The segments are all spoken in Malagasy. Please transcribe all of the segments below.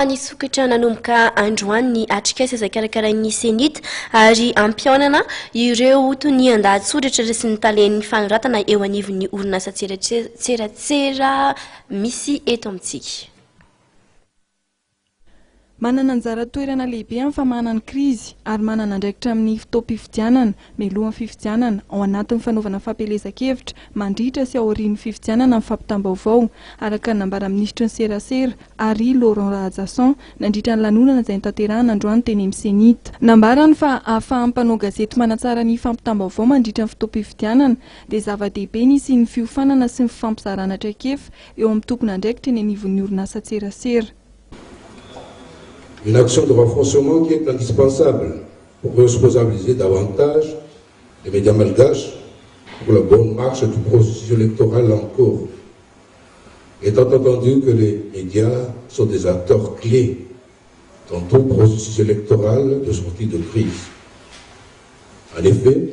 Nisokatra nanomboka androany ny atrikasa izay karakarain'ny Cenit ary hampihaonana ireo tonian-dahatsoratra sy ny talen'ny fanoratana eo anivon'ny orinasa tseratsera misy eto amintsika. Manana anjara toerana lehibe amin'ny famahana ny krizy ary manana andraikitra amin'ny fotoam-pifidianana, mialohan'ny fifidianana, ao anatin'ny fanaovana fampielezan-kevitra, mandritra sy aorian'ny fifidianana ny fampitam-baovao, araka ny nambaran'ny minisitry ny Serasera, Harry Laurent Rahajason, nandritra ny lanonana izay notanterahina androany teny amin'ny Cenit. Nambarany fa ahafahan'ny mpanao gazety manatsara ny fampitam-baovao mandritra ny fotoam-pifidianana dia zava-dehibe ny hisian'ny fiofanana sy ny fifampizarana traikefa eo amin'ny tompon'andraikitra eny anivon'ny orinasan-tserasera. Une action de renforcement qui est indispensable pour responsabiliser davantage les médias malgaches pour la bonne marche du processus électoral en cours. Étant entendu que les médias sont des acteurs clés dans tout processus électoral de sortie de crise. En effet,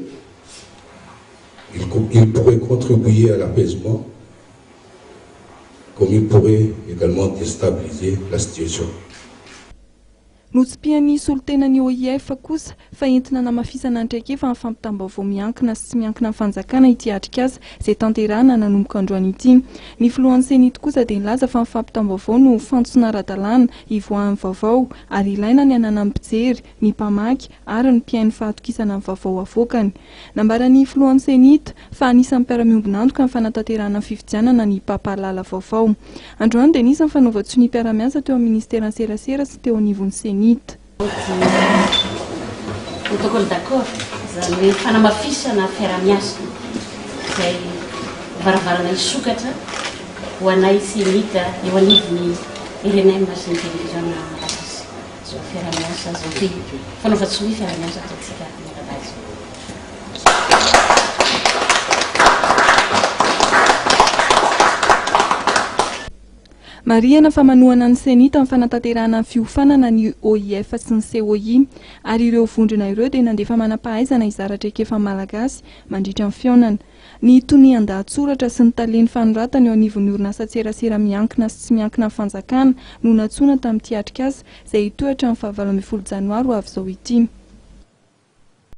ils pourraient contribuer à l'apaisement comme ils pourraient également déstabiliser la situation. Notsipihan'ny solontenan'ny OIF kosa fa entina hanamafisana ny traikefa amin'ny fampitam-baovao miankina sy tsy miankina amin'ny fanjakana ity atrikasa izay tanterahina nanomboka androany ity. Ny filohan'ny Cenit kosa dia nilaza fa ny fampitam-baovao no fantsona ara-dalàna hivoahan'ny vaovao ary ilaina ny hananan'ny mpijery, ny mpamaky ary ny mpihaino fahatokisana ny vaovao avoakany. Nambaran'ny filohan'ny Cenit fa anisan'ny mpiara-miombon'antoka amin'ny fanatanterahana ny fifidianana ny mpampahalala vaovao. Androany dia nisy ny fanaovan-tsonia mpiara-miasa teo amin'ny minisiteran'ny serasera sy teo anivon'ny Cenit. Protocole d'accord, izany hoe fanamafisana fiaraha-miasa izay varavarana hisokatra ho anay Cenit eo anivon'ny rnm sy ny televiziona malagasy. Izao fiaraha-miasa izao fanaovan-tsonia fiaraha-miasa ataontsika miarahaba izao. Marihana fa manohana ny Cenit amin'ny fanatanterahana ny fiofanana ny OIF sy ny COI ary ireo vondrona ireo dia nandefa manam-pahaizana hizara traikefa amin'ny Malagasy mandritra ny fihaonana. Ny tonian-dahatsoratra sy ny talen'ny fanoratana eo anivon'ny orinasan-tserasera miankina sy tsy miankina amin'ny fanjakana no nantsoina tamin'ity atrikasa izay hitohy hatramin'ny faha 18 janoary ho avy izao ity.